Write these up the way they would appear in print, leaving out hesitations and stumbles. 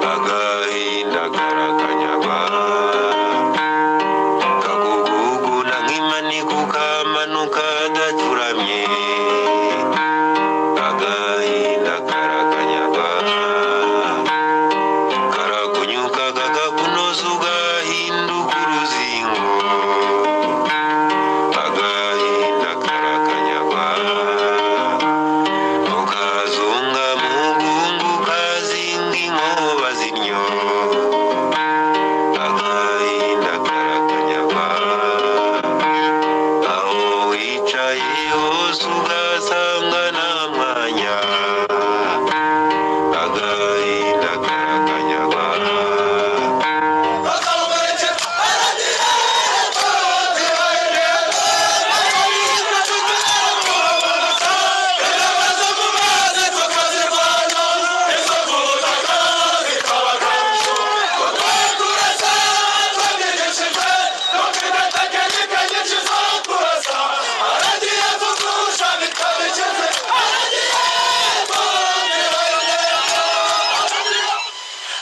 Agahinda karakanyagwa kakuguguna nk'imanika ukamanuka adacuramye. Agahinda karakanyagwa karakunyuka kakakunoza ugahinduka uruzingo. Agahinda karakanyagwa ukazunga mugungu ukazinga inkuba zinyo. Agahinda karakanyagwa aho wicaye hose ugasanga nta mwanya. Agahinda karakanyagwa.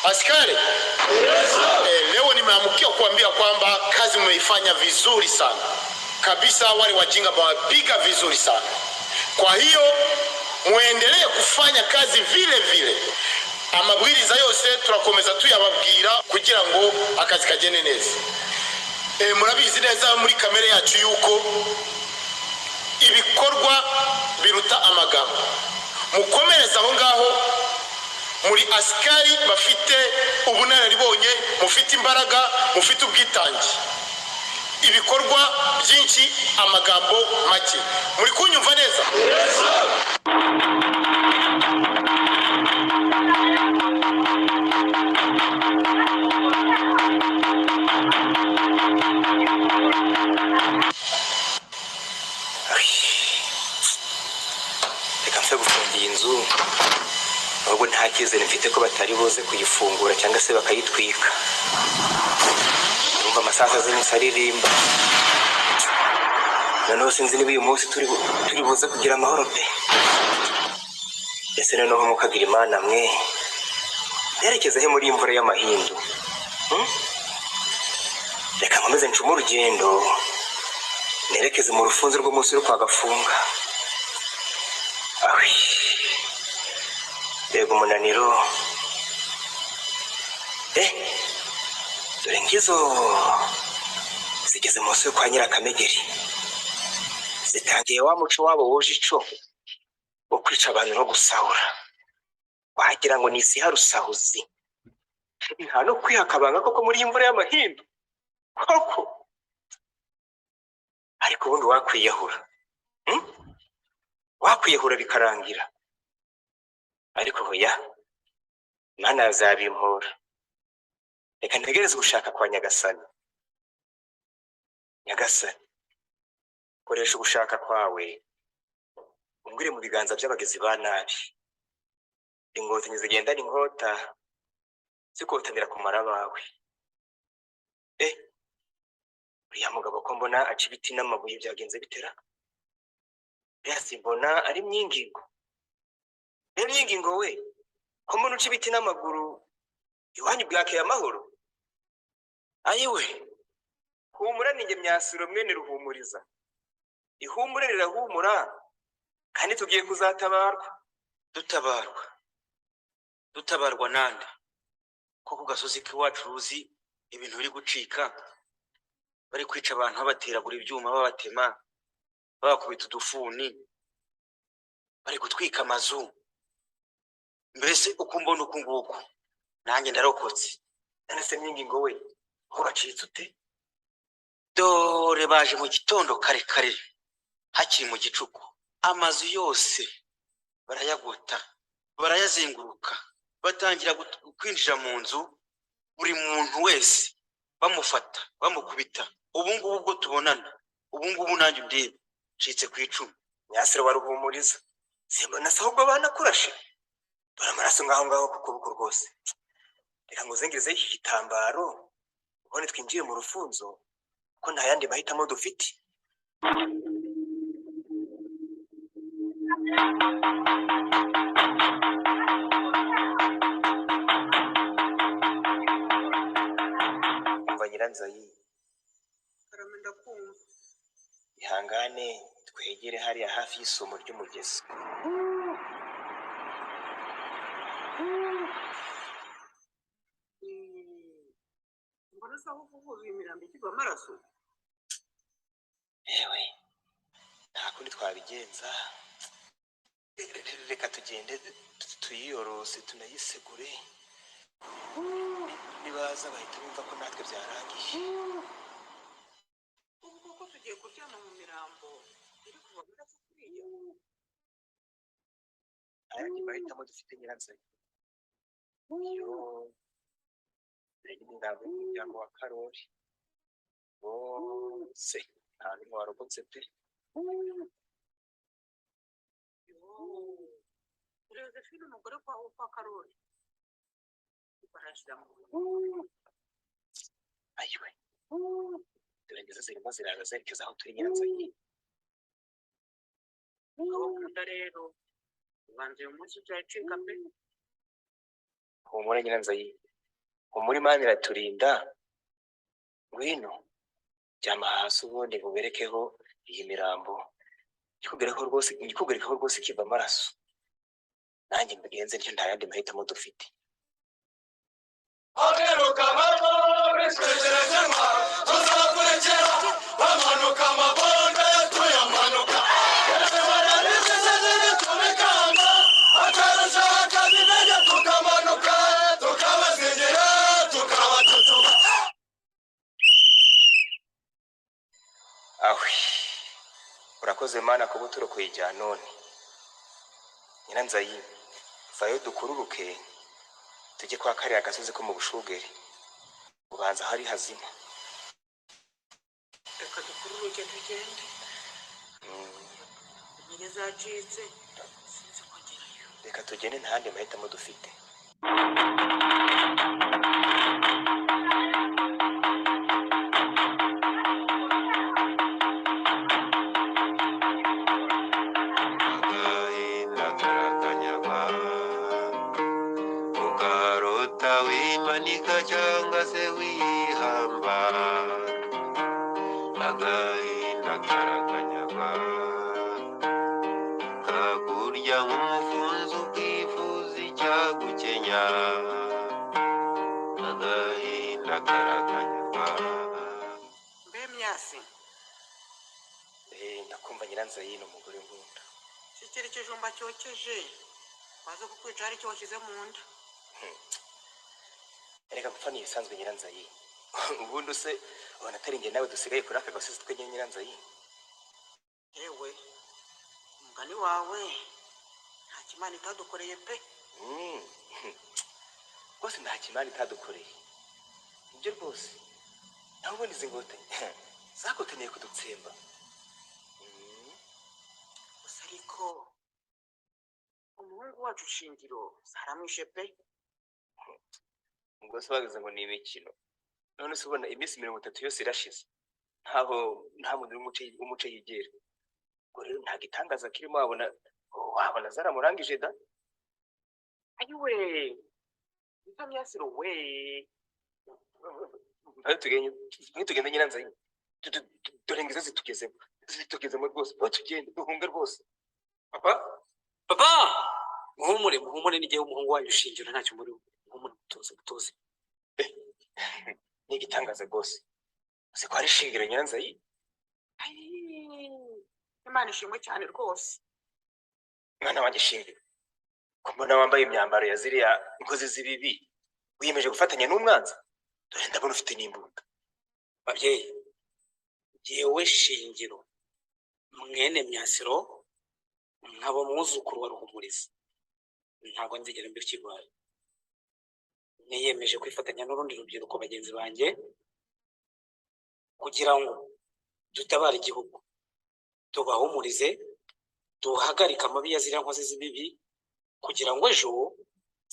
Askari, leo nimeamkia kuambia kwamba kazi mmeifanya vizuri sana kabisa, wale wajinga mmewapiga vizuri sana. Kwa hiyo muendelee kufanya kazi vile vile. Amabwiriza yose turakomeza tuyababwira kugira ngo akazi kagende neza. Murabizi neza muri kamere yacu yuko ibikorwa biruta amagambo. Mukomereze aho ngaho. Muri asikari bafite ubunararibonye, mufite imbaraga, mufite ubwitange. Ibikorwa byinshi, amagambo make. Muri kunyumva neza? Reka mfe gufunga iyi nzu, ahubwo nta cyizere mfite ko batari buze kuyifungura cyangwa se bakayitwika. Ndumva amasaha azindutse aririmba. Noneho sinzi niba uyu munsi turi buze kugira amahoro pe. Ese noneho mukagira Imana mwe, yerekeza he muri iyi mvura y'amahindu? Hmm? Reka nkomeze ncume urugendo nerekeze mu rufunzo rw'umunsi uri kwa Gafunga. Awi, mbega umunaniro! Dore ngizo zigeze munsi yo kwa Nyirakamegeri, zitangiye wa muco wabo wuje ico wo kwica abantu no gusahura. Wagira ngo ni isiha rusahuzi. Nta no kwiha akabanga koko muri iyi mvura y'amahindu koko. Ariko ubundi wakwiyahura, Wakwiyahura bikarangira. Ariko hoya, Mana yazabimpora. Reka ntegereze ugushaka kwa Nyagasani. Nyagasani, koresha ugushaka kwawe ungwire mu biganza by'abagizi ba nabi. Inkotanyi zigendana inkota zikotanira kumara abawe. Uriya mugabo ko mbona aca ibiti n'amabuye, byagenze bitera? Mbona ari myingingo. Rero myingingo we, ko mbona uca ibiti n'amaguru, iwanyu bwakeye amahoro? Ayiwe, humura, ninjye Myasiro mwene Ruhumuriza. Ihumure rirahumura kandi tugiye kuzatabarwa. Dutabarwa, dutabarwa nande ko ku gasozi k'iwacu ruzi ibintu biri gucika? Bari kwica abantu, babateragura ibyuma, babatema, babakubita udufuni, bari gutwika amazu. Mbese uko mbona uku nguku, nanjye ndarokotse. None se myingingo we, aho bacitse ute? Dore baje mu gitondo kare kare, hakiri mu gicuku, amazu yose barayagota, barayazenguruka, batangira kwinjira mu nzu, buri muntu wese bamufata, bamukubita. Ubu ngubu ubwo tubonana, ubu ngubu nanjye undebe, ncitse ku icumu. Myasiro wa Ruhumuriza, simbona se ahubwo banakurashe? Dore amaraso ngaho ngaho ku kuboko rwose. Reka nguzengirizeho iki gitambaro. Ubundi twinjiye mu rufunzo ko nta yandi mahitamo dufite. Umva Nyiranzoyi. Karame, ndakumva. Ihangane twegere hariya hafi y'isumo ry'umugezi. Mbona se aho huzuye imirambo ikiva amaraso. Yewe, nta kundi twabigenza, reka tugende tuyiyorose tunayisegure. Nibaza bahita bumva ko natwe byarangiye. Ubu koko tugiye kuryama mu mirambo iri kuva amaraso kuriya? Nta yandi mahitamo dufite, Nyiranzoyi. Yo, dore n'imirambo y'umuryango wa Karori bose, nta n'umwe warokotse pe. Yoo, Josephine umugore kwa Karori barashyira mu Ayiwe, dore ngezo zirimo ziraza zerekeza aho turi, Nyiranzoyi. Ngabo nkunda rero ubanza uyu munsi turacika pe. Humura Nyiranzoyi, humura, Imana iraturinda. Ngwino ryama hasi ubundi nguberekeho iyi mirambo, ngikugereho rwose, ngikugerekeho rwose ikiva amaraso. Nanjye mbigenze ntyo, nta yandi mahitamo dufite. Ahwi, urakoze Mana kuba uturokoye ijya none. Nyiranzayi, vayo dukururuke tujye kwa kariya gasozi ko mu Bushugeri, ubanza hari hazima. Reka dukururuke tugende. Intege zacitse, sinzi kongerayo. Reka tugende, nta yandi mahitamo dufite. Agahinda karakanyagwa, ukarota wimanika cyangwa se wihamba. Agahinda karakanyagwa, kakurya nk'umufunzo ukifuza icyagukenya. Agahinda karakanyagwa. Mbe Myasi! Eh, ndakumva Nyiranzayi, ni umugore nkunda. Shikira ikijumba cyokeje, baze kukwica hari icyo washyize mu nda. Reka gupfa ni ibisanzwe, Nyiranzayi. Ubundi se ubona atari njye nawe dusigaye kuri aka gasozi twenyine, Nyiranzayi? Yewe, umugani wawe, nta kimana itadukoreye pe. Rwose nta kimana itadukoreye, nibyo rwose. Nawe ubundi izi ngotanyi zakotaniye kudutsemba. Gusa ariko umuhungu wacu Shingiro zaramwishe pe. Ubwo se bagize ngo ni imikino? None se ubona iminsi 30 yose irashize ntaho nta muntu w'umuce yigera? Ubwo rero nta gitangaza kirimo, wabona zaramurangije da. Ayiwe, nka Myasiro we! Aho tugende, aho tugende, Nyiranzayi. Dore ngizo zitugezemo, zitugezemo rwose. Aho tugende duhunge rwose. Papa, papa, muhumure, muhumure, n'igihe umuhungu wanyu Ushingira ntacyo muri, muhumure, mutuze, mutuze. Ni igitangaza rwose, uzi ko hari Shingiro, Nyiranzayi? Ayi, Imana ishimwe cyane rwose. Mwana wanjye Shingiro, ko mbona wambaye imyambaro ya ziriya nkozi z'ibibi, wiyemeje gufatanya n'umwanzi? Dore ndabona ufite n'imbunda. Babyeyi, jyewe Shingiro mwene Myasiro, nkaba umwuzukuru wa Ruhumuriza, ntabwo nzigera mba ikigwari. Niyemeje kwifatanya n'urundi rubyiruko bagenzi banjye kugira ngo dutabare igihugu, tubahumurize, duhagarike amabi ya ziriya nkozi z'ibibi, kugira ngo ejo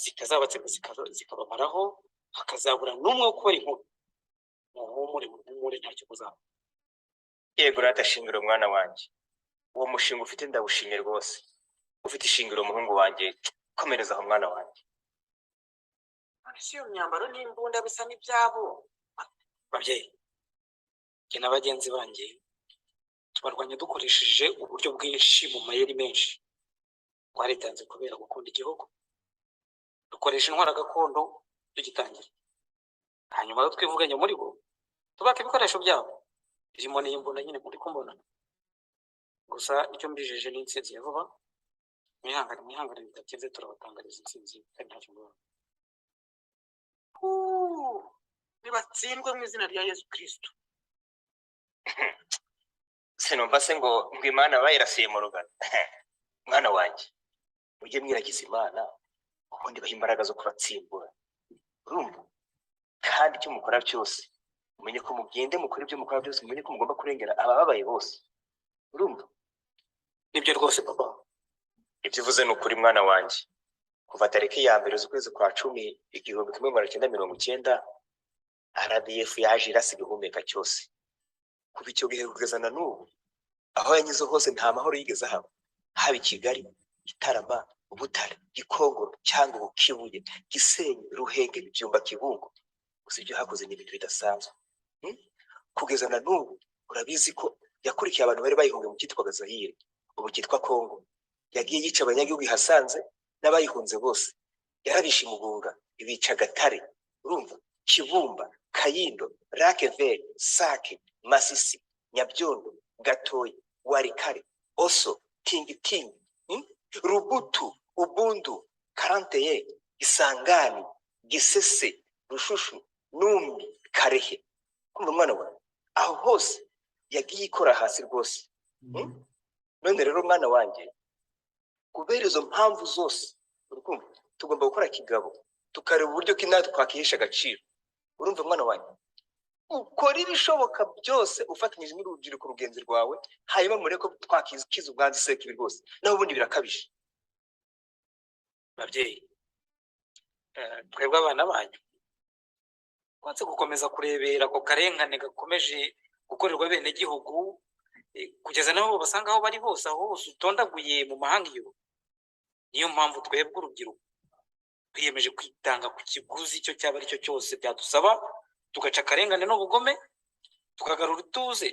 zitazabatsemba zikabamaraho, hakazabura n'umwe wo kubara inkuru. Muhumure, muhumure, ntacyo muzaba. Yego rata Shingiro, mwana wanjye, uwo mushinga ufite ndawushimye rwose. Ufite ishingiro, muhungu wanjye, komereza aho, mwana wanjye. None se iyo myambaro n'imbunda bisa n'ibyabo? Babyeyi, njye na bagenzi banjye tubarwanya dukoresheje uburyo bwinshi mu mayeri menshi. Twaritanze kubera gukunda igihugu, dukoresha intwaro gakondo tugitangira, hanyuma rero twivuganye muri bo, tubaka ibikoresho byabo birimo n'imbunda nyine muri kumbona. Gusa icyo mbijeje ni intsinzi ya vuba. Mwihangane, mwihangane, bidatinze turabatangariza intsinzi kandi ntacyo mubona. Huu, nibatsindwe mu izina rya Yesu Kristo. Sinumva se ngo Imana bayirasiye mu rugano? Mwana wanjye, mujye mwiragiza Imana, ubundi baha imbaraga zo kubatsimbura, urumva? Kandi icyo mukora cyose, mumenye ko mugende mukora ibyo mukora byose, mumenye ko mugomba kurengera abababaye bose, urumva? Nibyo rwose, papa. Ibyo uvuze ni ukuri, mwana wanjye. Kuva tariki ya 1 z'ukwezi kwa 10, 1990, RDF yaje irasa igihumeka cyose. Kuva icyo gihe kugeza na n'ubu, aho yanyuze hose nta mahoro yigeze ahaba, haba i Kigali, Gitarama, Butare, Gikongoro, Cyangugu, Kibuye, Gisenyi, Ruhengeri, Byumba, Kibungo. Gusa ibyo hakoze ni ibintu bidasanzwe. Kugeza na n'ubu urabizi ko yakurikiye abantu bari bayihungiye mu cyitwaga Zayire, ubu cyitwa Kongo. Yagiye yica abanyagihugu ihasanze n'abayihunze bose. Yarabishe Mugunga, ibica Gatare, urumva, Kibumba, Kayindo, Rakeveri, Sake, Masisi, Nyabyondo, Gatoyi, Warikare, Oso, Tingitingi, Rubutu, Ubundu, Karanteye, Isangani, Gisese, Rushushu, Numbi, Karehe. Kumva, mwana wawe, aho hose yagiye ikora hasi rwose. None rero, mwana wanjye, kubera izo mpamvu zose, urikumva, tugomba gukora kigabo, tukareba uburyo ki natwe twakihesha agaciro, urumva, mwana wanjye? Ukora ibishoboka byose ufatanyije n'urubyiruko rugenzi rwawe, hanyuma murebe ko twakiza ubwanzi sekibi rwose, naho ubundi birakabije. Babyeyi, twebwe abana banyu twanze gukomeza kurebera ako karengane gakomeje gukorerwa abenegihugu, kugeza n'aho basanga aho bari hose, aho hose utondaguye mu mahanga iyo. Niyo mpamvu twebwe urubyiruko twiyemeje kwitanga ku kiguzi icyo cyaba ari cyo cyose byadusaba, tugaca akarengane n'ubugome, tukagarura ituze,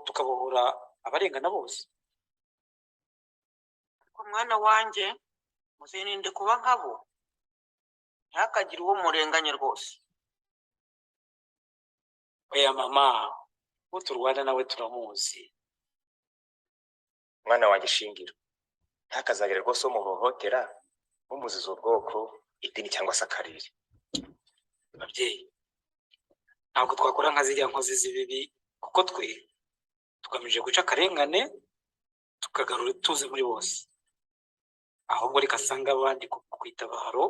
tukabohora abarengana bose. Ariko mwana wanjye, muzirinde kuba nkabo, ntihakagire uwo murenganya rwose. Oya mama, uwo turwana nawe turamuzi. Mwana wanjye Shingiro, ntakazagire rwose uwo muhohotera mumuziza ubwoko, idini cyangwa se akarere. Babyeyi, ntabwo twakora nka ziriya nkozi z'ibibi, kuko twe tugamije guca akarengane, tukagarura ituze muri bose. Ahubwo reka asange abandi ku itabaro,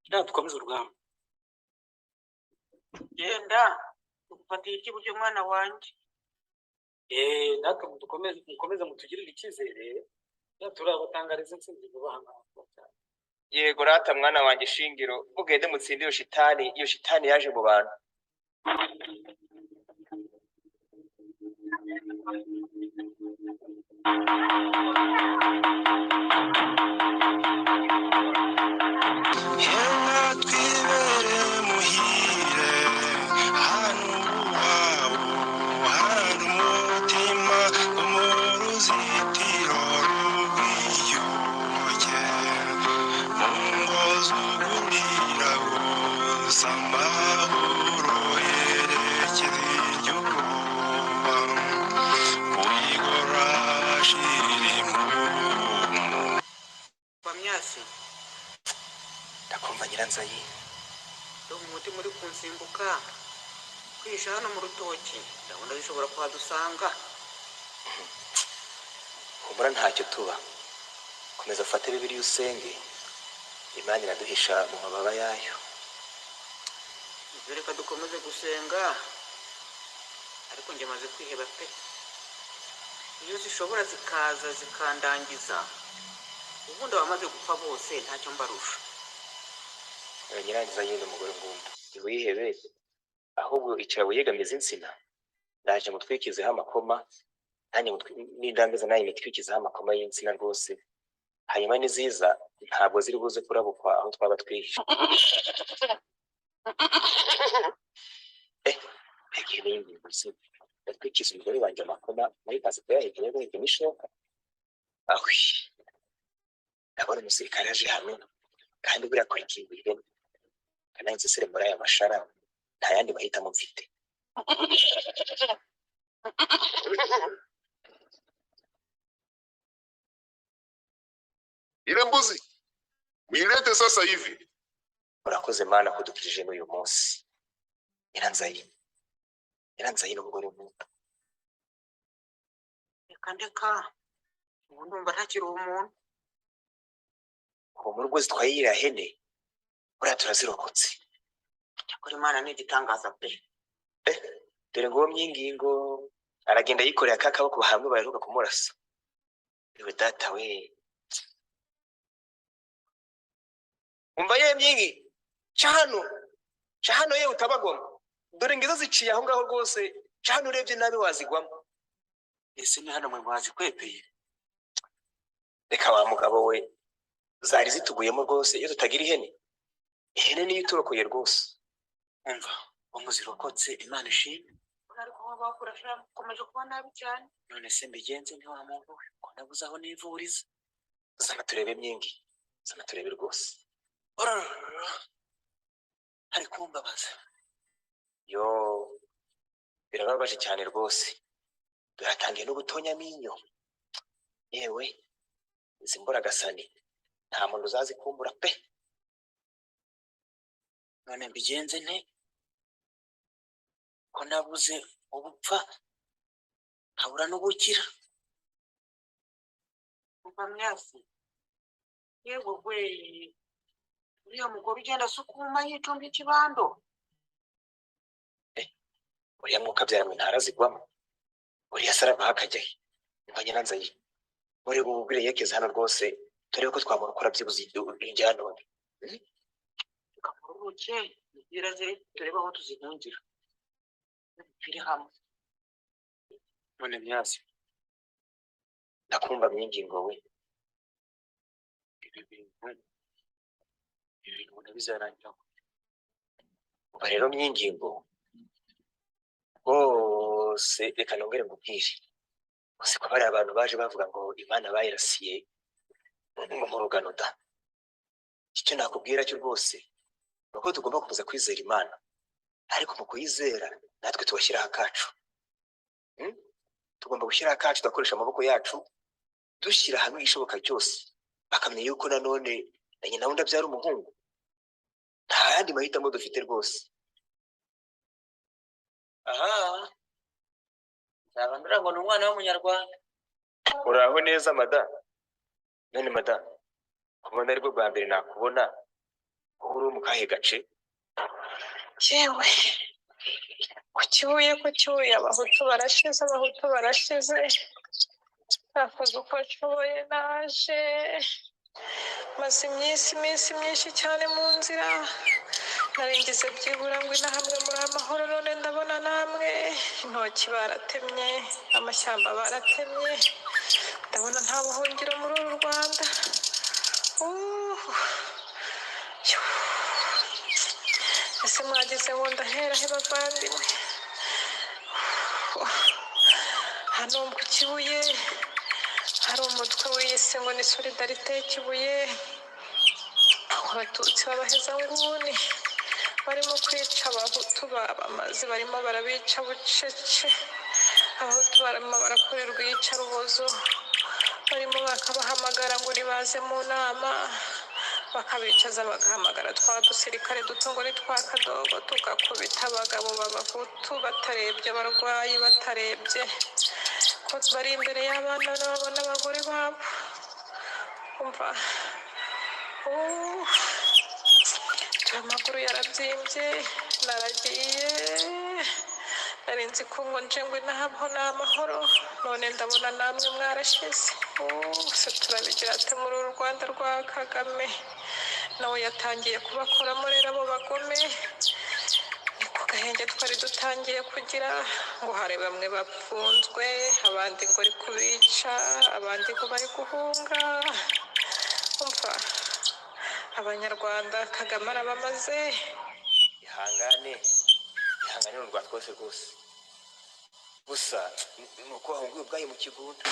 ntabwo dukomeze urugamba. Genda, tugufatiye icy'iburyo, mwana wanjye. Eee, natwe dukomeze, mukomeze mutugirire icyizere, turabatangariza intsinzi vuba aha ngaha cyane. Yego rata, mwana wanjye Shingiro, mugende mutsinde iyo shitani, iyo shitani yaje mu bantu. Henga twibere muhire, hano iwabo hari umutima wo mu ruzitiro rwiyuke, mu ngo z'ugurira gusa amahoro yerekeza igihugu kuyigora shira impumu. Bamyasi. Ndakumva, Nyiranzayi. Ndumva umutima uri kunsimbuka. Kwihisha hano mu rutoki ndabona bishobora kuhadusanga. Humura, ntacyo tuba. Komeza ufate Bibiliya usenge, Imana iraduhisha mu mababa yayo. Ibyo reka dukomeze gusenga, ariko njye maze kwiheba pe. Iyo zishobora zikaza zikandangiza, ubundi abamaze gupfa bose ntacyo mbarusha. Oya, Nyiranzayi ni umugore ngumba, ntiwihebe. Ahubwo icara wiyegamize insina, ndaje ngutwikizeho amakoma, nanjye nindangiza nawe nitwikizeho amakoma y'insina rwose. Hanyuma niziza ntabwo ziri buze kurabukwa aho twaba twihishe. Mbega ihene y'ingingo, ndatwikiza umugore wanjye amakoma muri pasiporo yahekenya guhekenya ishoka. Ahwi, ndabona umusirikare aje hano, kandi buriya akurikiye ihene. Kananze nsesere muri aya mashara, nta yandi mahitamo mfite. Ile mbuzi muilete sasa hivi. Urakoze Mana kudukirije n'uyu munsi. Nyiranzayi, Nyiranzayi n'umugore muto. Reka ndeka, ubu ndumva ntakiri umuntu. Ubu mu rugo zitwaye iriya hene, buriya turazirokotse. Cyakora Imana ni igitangaza pe. Dore nguwo Myingingo aragenda yikoreye aka kaboko hamwe baheruka kumurasa. Ewe data we, umva ye Myingi, ca hano, ca hano ye utabagwamo. Dore ngizo ziciye aho ngaho rwose, ca hano urebye nabi wazigwamo. Ese ni hano mwe mwazikwepeye? Reka wa mugabo we, zari zituguyemo rwose. Iyo tutagira ihene, ihene niyo iturokoye rwose. Umva uwo muzirokotse, Imana ishimwe. Ariko aho bakurasha ukomeje kuba nabi cyane. None se mbigenze nti wa muntu we, ko nabuze aho nivuriza? Zana turebe Myingi, zana turebe rwose. Ororororo, hari kumbabaza. Yo, birababaje cyane rwose. Dore no gutonya amenyo. Yewe, izi mburagasani nta muntu uzazikumbura pe. None mbigenze nte ko nabuze ubupfa nkabura n'ubukira? Umva Myasi, yewe we, uriya mugore ugenda asukuma yicumbye ikibando. Uriya mwuka abyara mu ntara zigwamo, uriya se aravaho akajya he? Umva Nyiranzayi, muri ubu bwire yekeze hano rwose, turebe ko twamurokora byibuze irya none. Reka muruhuke, mubwire aze turebe aho tuzihungira, turi hamwe. None Myasi, Ndakumva Myingingo we. Ibi bintu ubona bizarangira? Umva rero Myingingo rwose, reka nongere nkubwire, uzi ko bariya abantu baje bavuga ngo Imana bayirasiye ngo mu rugano da. Icyo nakubwira cyo rwose ni uko tugomba gukomeza kwizera Imana, ariko mu kuyizera natwe tubashyiraho akacu. Tugomba gushyiraho akacu, tugakoresha amaboko yacu, dushyira hamwe igishoboka cyose, bakamenya yuko nanone na nyina wundi abyara umuhungu. Nta yandi mahitamo dufite rwose. Aha nzaba ndura ngo ni umwana w'umunyarwanda. Uraho neza mada. None mada, kubona aribwo bwa mbere nakubona, wowe uri mu kahe gace? Yewe, ku Kibuye, ku Kibuye, abahutu barashize, abahutu barashize. Nakoze uko nshoboye, naje maze iminsi myinshi cyane mu nzira. Naringize byibura ngo inahamwe muri amahoro, none ndabona namwe intoki baratemye, amashyamba baratemye, ndabona nta buhungiro muri uru Rwanda. Ese mwagize ngo ndahera he bavandimwe? Hano ku Kibuye hari umutwe wiyise ngo ni Solidarite Kibuye, abatutsi b'abahezanguni barimo kwica abahutu babamaze, barimo barabica bucece. Abahutu barimo barakorerwa iyicarubozo, barimo bakabahamagara ngo nibaze mu nama, bakabicaza, bagahamagara twa dusirikare duto ngo ni twa kadogo, tugakubita abagabo b'abahutu batarebye abarwayi, batarebye ko bari imbere y'abana babo n'abagore babo. Umva, amaguru yarabyimbye, naragiye, nari nzi ko ngo nje ngo inahabaho ni amahoro, none ndabona namwe mwarashize. Se turabigira ate muri uru Rwanda rwa Kagame? Nawe yatangiye kubakoramo rero abo bagome. Ni ku Agahenge twari dutangiye kugira ngo hari bamwe bapfunzwe, abandi ngo ari kubica, abandi ngo bari guhunga. Umva, abanyarwanda Kagame arabamaze. Ihangane, ihangane, ni urwa twese rwose. Gusa ni uko wahunguye ubwayi mu kigunda.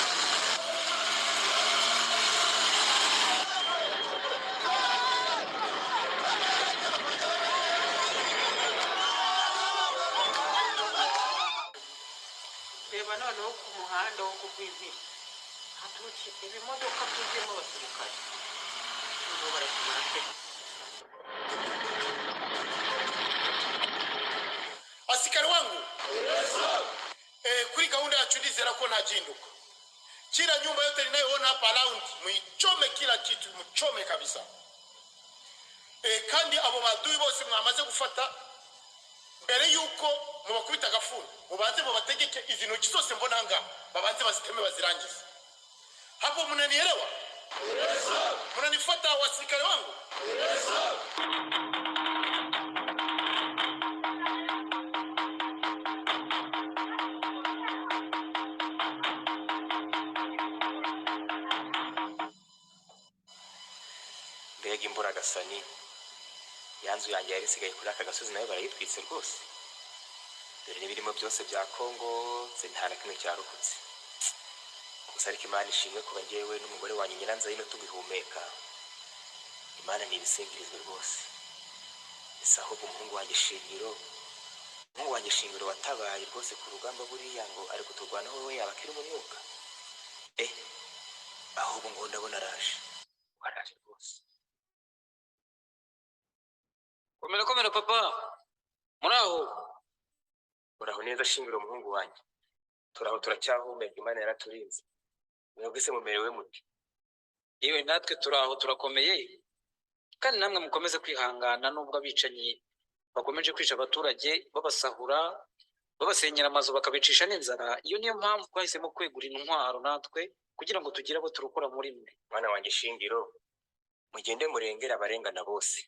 Reba noneho ku muhanda wo ku Rwimpiri haturutse ibimodoka byuzuyemo abasirikare, noneho baratumara pe. Askari wangu, kuri gahunda yacu ndizera ko ntaginduka. Kila nyumba yote ninayoona hapa round muichome, kila kitu muchome kabisa. Kandi abo baduyi bose mwamaze gufata, mbere yuko mubakubita agafuni, mubanze mubategeke izi ntoki zose mbona ngaha babanze baziteme bazirangize. Hapo mnanielewa? Mnanifuata wasirikare wangu? Mbega imburagasani! Ya nzu yanjye yari isigaye kuri aka gasozi nayo barayitwitse rwose. Dore n'ibirimo byose bya kongotse, nta na kimwe cyarokotse. Gusa ariko Imana ishimwe kuba njyewe n'umugore wanjye Nyiranzayino tugihumeka. Imana ntibisingirizwe rwose. Ese ahubwo umuhungu wanjye Shingiro, umuhungu wanjye Shingiro watabaye rwose ku rugamba, buriya ngo ari kuturwanaho, we yaba akiri mu mwuka? Eh, ahubwo ngo ndabona araje, araje rwose. Komera, komera papa, muraho? Uraho neza Shingiro, umuhungu wanjye. Turaho, turacyahumeka, Imana yaraturinze. Mwebwe se mumerewe mute? Yewe, natwe turaho, turakomeye, kandi namwe mukomeze kwihangana nubwo abicanyi bakomeje kwica abaturage, babasahura, babasenyera amazu, bakabicisha n'inzara. Iyo niyo mpamvu twahisemo kwegura intwaro natwe kugira ngo tugire abo turokora muri mwe. Mwana wanjye Shingiro, mugende murengere abarengana bose.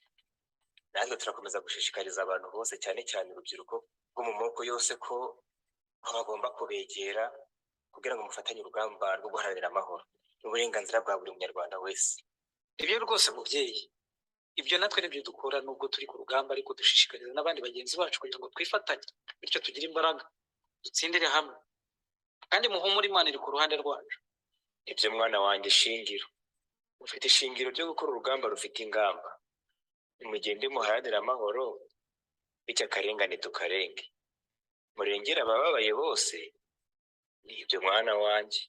Natwe turakomeza gushishikariza abantu bose, cyane cyane urubyiruko rwo mu moko yose, ko bagomba kubegera kugira ngo mufatanye urugamba rwo guharanira amahoro n'uburenganzira bwa buri munyarwanda wese. Ibyo rwose mubyeyi, ibyo natwe nibyo dukora nubwo turi ku rugamba, ariko dushishikariza n'abandi bagenzi bacu kugira ngo twifatanye, bityo tugire imbaraga, dutsindire hamwe. Kandi muhumure, Imana iri ku ruhande rwacu. Ibyo mwana wanjye Shingiro, mufite ishingiro ryo gukora urugamba rufite ingamba. Nimugende muharanire amahoro, bityo akarengane tukarenge, murengere abababaye bose. Ni ibyo mwana wanjye.